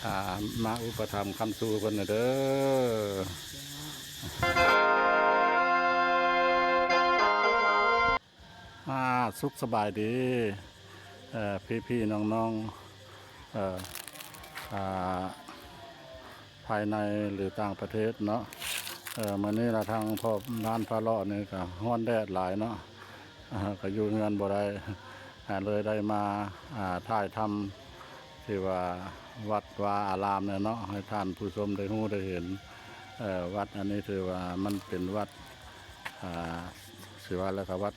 ອ່າ ມາອຸປະຖຳຄ້ຳຊູເພິ່ນແດ່ເດີ. ອ່າ ສຸກສະບາຍດີ ເອີ ພີ່ໆ ນ້ອງໆ ເອີ ອ່າ ພາຍໃນ ຫຼື ຕ່າງປະເທດເນາະ. ເອີ ມື້ນີ້ລະທາງພໍ່ບ້ານພາເລາະນີ້ກະຮ້ອນແດດຫຼາຍເນາະ ອ່າ ກະຢູ່ເຮືອນບໍ່ໄດ້ ອ່າ ເລີຍໄດ້ມາ ອ່າ ຖ່າຍທຳທີ່ວ່າວັດວາອາລາມແດ່ເນາະ ໃຫ້ທ່ານຜູ້ຊົມໄດ້ຮູ້ໄດ້ເຫັນ. ເອີ ວັດອັນນີ້ຖືວ່າມັນເປັນວັດ ອ່າ ຊິວ່າແລ້ວກະວັດ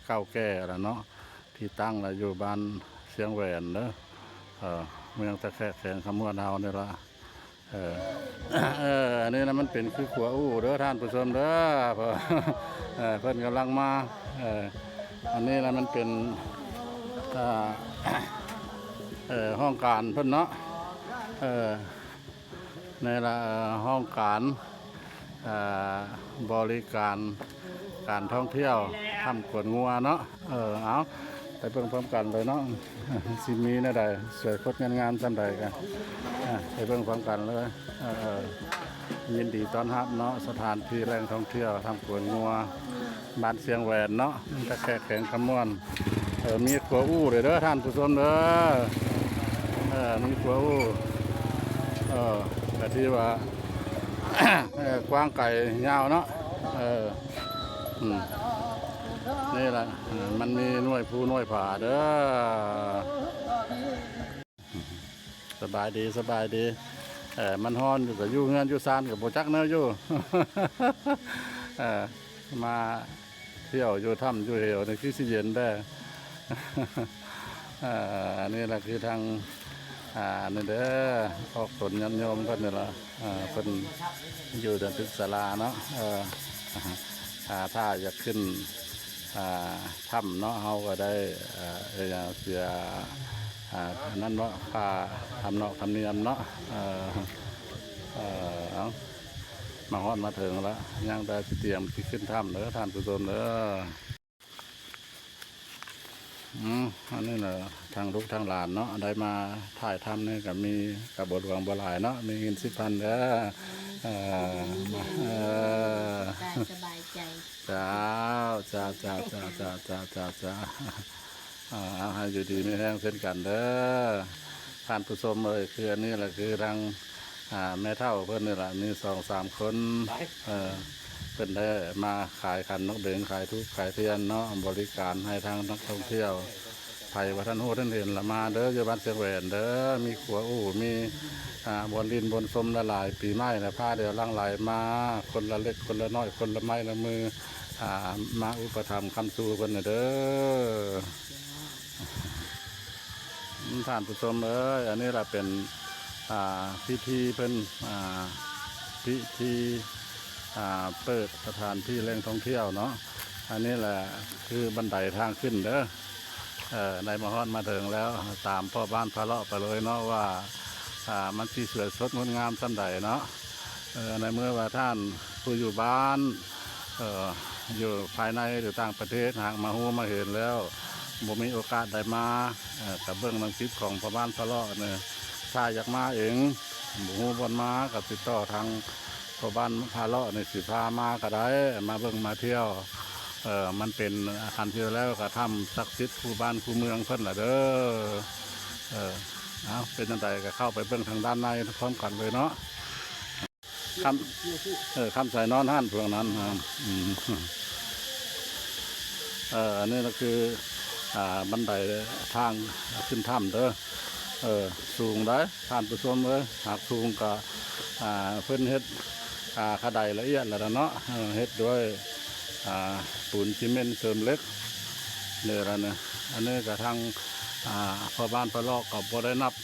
ເກົ່າແກ່ລະເນາະ ທີ່ຕັ້ງລະຢູ່ບ້ານຊຽງແຫວນເດີ ເອີ ເມືອງຕາແຄກ ແຂວງຄຳມ່ວນເຮົານີ້ລະ. ເອີ ເອີ ອັນນີ້ລະມັນເປັນຄືຂົວອູ້ເດີທ່ານຜູ້ຊົມເດີ ເອີ ເພິ່ນກຳລັງມາ. ເອີ ອັນນີ້ລະມັນເປັນ ອ່າ ເອີ ຫ້ອງການເພິ່ນເນາະ ເອີ ໃນລະຫ້ອງການ ເອີ ບໍລິການການທ່ອງທ່ຽວຖ້ຳກວນງົວເນາະ. ເອີ ເອົາ ໄປເບິ່ງພ້ອມກັນເລີຍເນາະ ຊິມີແນວໃດ ສວຍຄົດງາມສ່ຳໃດກະ ອ່າ ໄປເບິ່ງພ້ອມກັນເລີຍ. ເອີ ຍິນດີຕ້ອນຮັບເນາະ ສະຖານທີ່ແຫຼ່ງທ່ອງທ່ຽວຖ້ຳກວນງົວ ບ້ານຊຽງແຫວນເນາະ ຕາແຄກ ແຂວງຄຳມ່ວນ. ເອີ ມີຂົວອູ້ເດີທ່ານຜູ້ຊົມເດີ ເອີ ມີຂົວອູ້ ເອີ ກະຖືວ່າ ເອີ ກວ້າງໄກຍາວເນາະ. ເອີ ອືມ ນີ້ລະ ເອີ ມັນມີໜ່ວຍພູໜ່ວຍຜາເດີ. ສະບາຍດີ ສະບາຍດີ. ເອີ ມັນຮ້ອນຢູ່ ກະຢູ່ເຮືອນຢູ່ຊານກະບໍ່ຈັກແນວຢູ່ ເອີ ມາທ່ຽວຢູ່ຖ້ຳຢູ່ເຫວນີ້ຄືຊິເຢັນແດ່. ເອີ ອັນນີ້ລະຄືທາງ ອ່າ ອັນນີ້ເດີ ອອກຕົນຍາດໂຍມເພິ່ນນີ້ລະ ເອີ ເພິ່ນຢູ່ໃນຕຶກສາລາເນາະ. ເອີ ອ່າ ຖ້າຢາກຂຶ້ນ ອ່າ ຖ້ຳເນາະ ເຮົາກະໄດ້ ເອີ ເສຍ ອ່າ ອັນນັ້ນເນາະ ຄ່າທຳນອກທຳນຽມເນາະ. ເອີ ເອີ ເອົາ ມາຮອດມາເຖິງລະ ຍັງແຕ່ຊິຕຽມຊິຂຶ້ນຖ້ຳເດີທ່ານຜູ້ຊົມເດີ. ອືມ ອັນນີ້ລະທາງລູກທາງຫຼານເນາະ ໄດ້ມາຖ່າຍທຳນີ້ກະມີ ກະບໍ່ຫຼວງບໍ່ຫຼາຍເນາະ ມີເງິນສິບພັນເດີ. ເອີ ເອີ ສະບາຍໃຈ ເຈົ້າ ເຈົ້າ ເຈົ້າ ເຈົ້າ ເອີ ເອົາ ໃຫ້ຢູ່ດີມີແຮງເຊັ່ນກັນເດີທ່ານຜູ້ຊົມເອີຍ. ຄືອັນນີ້ລະຄືທາງ ອ່າ ແມ່ເຖົ້າເພິ່ນນີ້ລະ ມີສອງສາມຄົນ ເອີ ເພິ່ນໄດ້ມາຂາຍຂັນໝາກເບັງ ຂາຍທູບຂາຍທຽນເນາະ ບໍລິການໃຫ້ທາງນັກທ່ອງທ່ຽວ. ໃຜບໍ່ທັນຮູ້ທັນເຫັນລະມາເດີ ຢູ່ບ້ານຊຽງແຫວນເດີ ມີຂົວອູ້ ມີ ອ່າ ບ່ອນຫຼິ້ນບ່ອນຊົມຫຼາຍໆ ປີໃໝ່ລະພາດຽວຫຼັ່ງໄຫຼມາ ຄົນລະເລັກຄົນລະນ້ອຍ ຄົນລະໄມ້ລະມື ອ່າ ມາອຸປະຖຳຄ້ຳຊູເພິ່ນແດ່ເດີ. ອືມ ທ່ານຜູ້ຊົມເອີຍ ອັນນີ້ລະເປັນ ອ່າ ພິທີເພິ່ນ ອ່າ ພິທີ ອ່າ ເປີດສະຖານທີ່ແຫຼ່ງທ່ອງທ່ຽວເນາະ. ອັນນີ້ລະຄືບັນໄດທາງຂຶ້ນເດີ ເອີ ໄດ້ມາຮອດມາເຖິງແລ້ວ ຕາມພໍ່ບ້ານພາເລາະໄປເລີຍເນາະ ວ່າ ອ່າ ມັນຊິສວຍສົດງົດງາມສ່ຳໃດເນາະ. ເອີ ໃນເມື່ອວ່າທ່ານຜູ້ຢູ່ບ້ານ ເອີ ຢູ່ພາຍໃນ ຫຼື ຕ່າງປະເທດ ຫາກມາຮູ້ມາເຫັນແລ້ວ ບໍ່ມີໂອກາດໄດ້ມາ ເອີ ກະເບິ່ງນຳຄລິບຂອງພໍ່ບ້ານພາເລາະນີ້ ຖ້າຢາກມາເອງ ບໍ່ຮູ້ບ່ອນມາ ກະຕິດຕໍ່ທາງພໍ່ບ້ານພາເລາະນີ້ ຊິພາມາກະໄດ້ ມາເບິ່ງມາທ່ຽວ. ເອີ ມັນເປັນຄັ້ງທີ່ແລ້ວ ກະຖ້ຳສັກສິດຄູ່ບ້ານຄູ່ເມືອງເພິ່ນລະເດີ. ເອີ ເອົາ ເປັນຈັ່ງໃດກະເຂົ້າໄປເບິ່ງທາງດ້ານໃນພ້ອມກັນເລີຍເນາະ. ຄຳ ເອີ ຄຳໃສນອນຫັ້ນພວກນັ້ນ ອືມ ເອີ ອັນນີ້ລະຄື ອ່າ ບັນໄດທາງຂຶ້ນຖ້ຳເດີ. ເອີ ສູງໃດ໋ທ່ານຜູ້ຊົມເອີຍ ຫາກສູງກະ ອ່າ ເພິ່ນເຮັດ ອ່າ ຂະໄດລະອຽດລະເນາະ ເອີ ເຮັດດ້ວຍ ອ່າ ປູນຊີເມັນເສີມເຫຼັກນີ້ລະນະ. ອັນນີ້ກະທາງ ອ່າ ພໍ່ບ້ານພາເລາະກະບໍ່ໄດ້ນັບ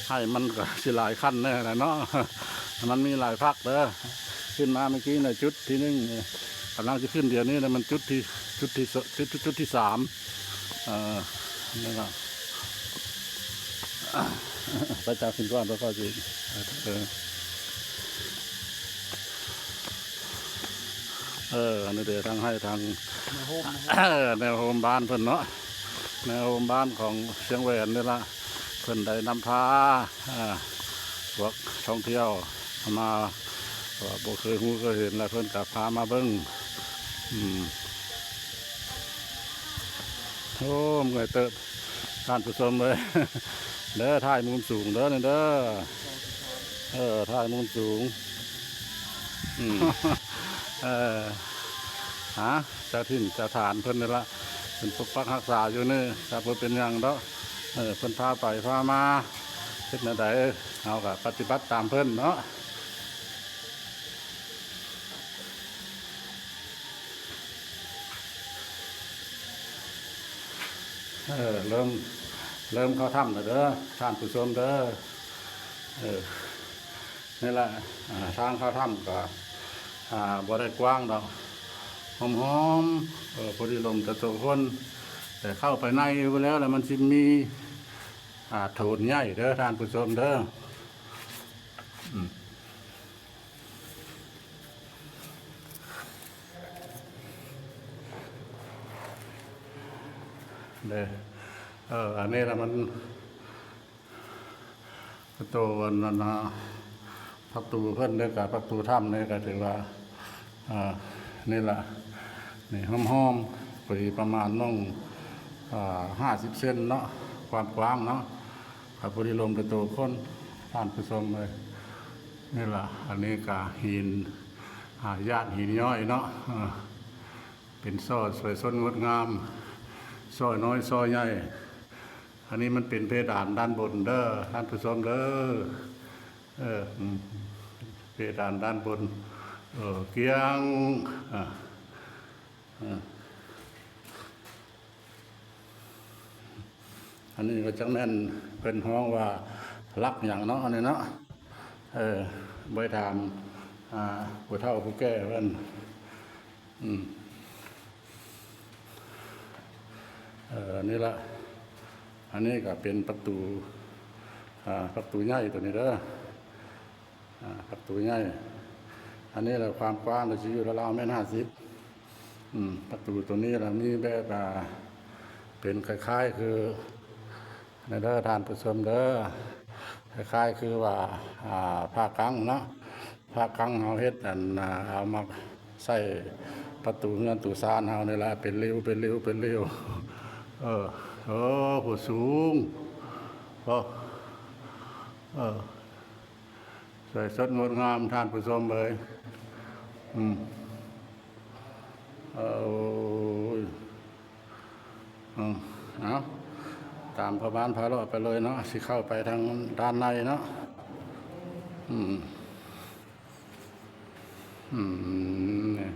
ໃຫ້ມັນກະຊິຫຼາຍຂັ້ນແນ່ລະເນາະ ມັນມີຫຼາຍພັກເດີ. ຂຶ້ນມາເມື່ອກີ້ນະ ຈຸດທີໜຶ່ງ ກຳລັງຊິຂຶ້ນດຽວນີ້ນະ ມັນຈຸດທີ ຈຸດທີ ຈຸດ ຈຸດທີສາມ ເອີ ນີ້ລະ ພະເຈົ້າຂຶ້ນກ່ອນ ແລ້ວຄ່ອຍຊິ ເອີ ເອີ ອັນນີ້ເດ ທາງໃຫ້ທາງ ແນວໂຮມ ແນວໂຮມບ້ານເພິ່ນເນາະ ແນວໂຮມບ້ານຂອງຊຽງແຫວນນີ້ລະ ເພິ່ນໄດ້ນຳພາ ອ່າ ພວກທ່ອງທ່ຽວມາ ເອີ ບໍ່ເຄີຍຮູ້ເຄີຍເຫັນ ແລ້ວເພິ່ນກໍພາມາເບິ່ງ. ອືມ ໂອ້ ເມື່ອຍເຕີບ ທ່ານຜູ້ຊົມເອີຍ ເດີ ຖ່າຍມຸມສູງເດີ ນີ້ເດີ ເອີ ຖ່າຍມຸມສູງ. ອືມ ເອີ ຫາ ເຈົ້າຖິ່ນເຈົ້າຖານເພິ່ນນີ້ລະ ເພິ່ນປົກປັກຮັກສາຢູ່ນີ້ ກໍບໍ່ເປັນຫຍັງດອກ. ເອີ ເພິ່ນພາໄປພາມາ ເຮັດແນວໃດ ເຮົາກໍປະຕິບັດຕາມເພິ່ນເນາະ. ເອີ ເລີ່ມ ເລີ່ມເຂົ້າຖ້ຳແລ້ວເດີ ທ່ານຜູ້ຊົມເດີ. ເອີ ນີ້ລະ ອ່າ ທາງເຂົ້າຖ້ຳກໍ ອ່າ ບໍ່ໄດ້ກວ້າງດອກ ຫອມໆ ເອີ ພໍດີລົມແຕ່ໂຕຄົນ ແຕ່ເຂົ້າໄປໃນພຸ້ນແລ້ວ ແລ້ວມັນຊິມີ ອ່າ ໂຖນໃຫຍ່ເດີທ່ານຜູ້ຊົມເດີ. ອືມ ເດີ ເອີ ອັນນີ້ລະມັນ ປະຕູອັນນັ້ນນະ ປະຕູເພິ່ນເດ້ ກະປະຕູຖ້ຳນີ້ກະຖືວ່າ ອ່າ ນີ້ລະ ນີ້ຫອມໆ ພໍດີປະມານໜຶ່ງ ອ່າ ຫ້າສິບເຊັນເນາະ ຄວາມກວ້າງເນາະ ກະພໍດີລົມໄດ້ໂຕຄົນ ທ່ານຜູ້ຊົມເອີຍ. ນີ້ລະ ອັນນີ້ກະຫີນ ອ່າ ຍາດຫີນຍ້ອຍເນາະ ເປັນສໍ້ສວຍສົດງົດງາມ ສໍ້ນ້ອຍສໍ້ໃຫຍ່. ອັນນີ້ມັນເປັນເພດານດ້ານບົນເດີທ່ານຜູ້ຊົມເດີ ເອີ ອືມ ເພດານດ້ານບົນ ເອີ ກ້ຽງ ອ່າ ອ່າ ອັນນີ້ກໍຈັກແມ່ນເພິ່ນຮ້ອງວ່າຫຼັກຫຍັງເນາະ ອັນນີ້ເນາະ ເອີ ໄວ້ຖາມ ອ່າ ຜູ້ເຖົ້າຜູ້ແກ່ເພິ່ນ. ອືມ ເອີ ນີ້ລະ ອັນນີ້ກໍເປັນປະຕູ ອ່າ ປະຕູໃຫຍ່ໂຕນີ້ເດີ ອ່າ ປະຕູໃຫຍ່ ອັນນີ້ລະ ຄວາມກວ້າງລະຊິຢູ່ລາວໆແມ່ນຫ້າສິບ. ອືມ ປະຕູໂຕນີ້ລະມີແບບ ອ່າ ເປັນຄ້າຍໆຄື ນີ້ເດີທ່ານຜູ້ຊົມເດີ ຄ້າຍໆຄືວ່າ ອ່າ ຜ້າກັງເນາະ ຜ້າກັງເຮົາເຮັດ ອັນ ອ່າ ເອົາມາໃສ່ປະຕູເຮືອນຕູຊານເຮົານີ້ລະ ເປັນລິ້ວ ເປັນລິ້ວ ເປັນລິ້ວ. ເອີ ໂອ້ ຜູ້ສູງ ໂອ້ ເອີ ສວຍສົດງົດງາມທ່ານຜູ້ຊົມເອີຍ. ອືມ ເອີ ໂອ້ຍ ອືມ ເອົາ ຕາມພໍ່ບ້ານພາເລາະໄປເລີຍເນາະ ຊິເຂົ້າໄປທາງດ້ານໃນເນາະ. ອືມ ອືມ ນີ້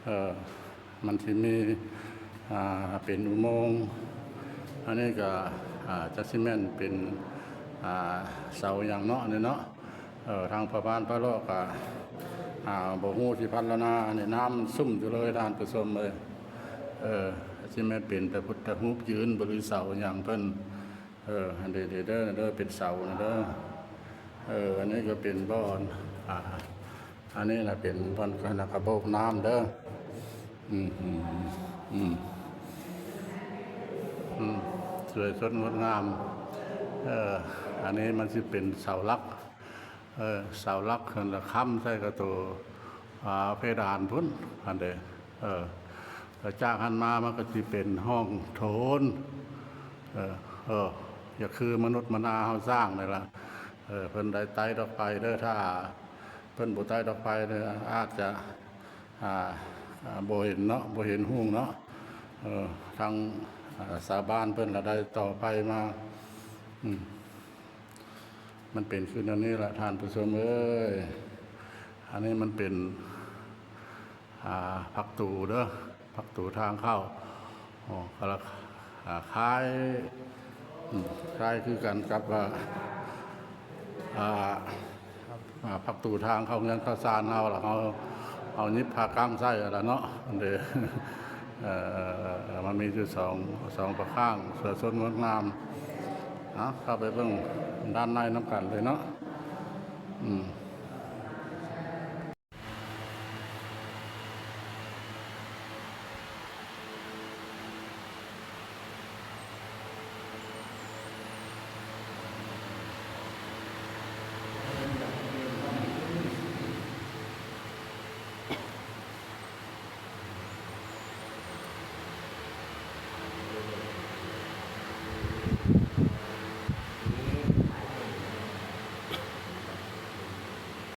ເອີ ມັນຊິມີ ອ່າ ເປັນອຸໂມງ ອັນນີ້ກໍ ອ່າ ຈັກຊິແມ່ນເປັນ ອ່າ ເສົາຫຍັງເນາະ ນີ້ເນາະ. ເອີ ທາງພໍ່ບ້ານພາເລາະກະ ອ່າ ບໍ່ຮູ້ຊິພັນລະນາ ອັນນີ້ນ້ຳມັນຊຸ່ມຢູ່ເລີຍທ່ານຜູ້ຊົມເອີຍ. ເອີ ຊິແມ່ນເປັນພະພຸດທະຮູບຢືນບໍ່ ຫຼື ເສົາຫຍັງເພິ່ນ. ເອີ ອັນເດ ເດ ເດີ ເດີ ເປັນເສົານະເດີ. ເອີ ອັນນີ້ກໍເປັນບ່ອນ ອ່າ ອັນນີ້ລະເປັນບ່ອນກະ ກະໂບກນ້ຳເດີ. ອືມ ອືມ ອືມ ອືມ ສວຍສົດງົດງາມ. ເອີ ອັນນີ້ມັນຊິເປັນເສົາຫຼັກ ເອີ ເສົາຫຼັກຫັ້ນລະຄ້ຳໃສ່ກັບໂຕ ອ່າ ເພດານພຸ້ນ ອັນເດ. ເອີ ແລ້ວຈາກຫັ້ນມາມັນກໍຊິເປັນຫ້ອງໂຖນ. ເອີ ເອີ ຢ່າຄືມະນຸດມະນາເຮົາສ້າງນີ້ລະ. ເອີ ເພິ່ນໄດ້ໄຕ້ດອກໄຟເດີ ຖ້າເພິ່ນບໍ່ໄຕ້ດອກໄຟເດີ ອາດຈະ ອ່າ ອ່າ ບໍ່ເຫັນເນາະ ບໍ່ເຫັນຮຸ່ງເນາະ. ເອີ ທາງ ອ່າ ຊາວບ້ານເພິ່ນລະໄດ້ຕໍ່ໄຟມາ. ອືມ ມັນເປັນຄືແນວນີ້ລະທ່ານຜູ້ຊົມເອີຍ. ອັນນີ້ມັນເປັນ ອ່າ ປະຕູເດີ ປະຕູທາງເຂົ້າ. ໂອ້ ກໍລະ ອ່າ ຄ້າຍ ອືມ ຄ້າຍຄືກັນກັບວ່າ ອ່າ ອ່າ ປະຕູທາງເຂົ້າເຮືອນເຂົ້າຊານເຮົາລະ ເຮົາ ເຮົາຫຍິບຜ້າກັ້ງໃສ່ລະເນາະ. ເອີ ມັນມີຢູ່ສອງ ສອງປະຂ້າງ ສວຍສົດງົດງາມ. ເອົາ ເຂົ້າໄປເບິ່ງດ້ານໃນນຳກັນເລີຍເນາະ. ອືມ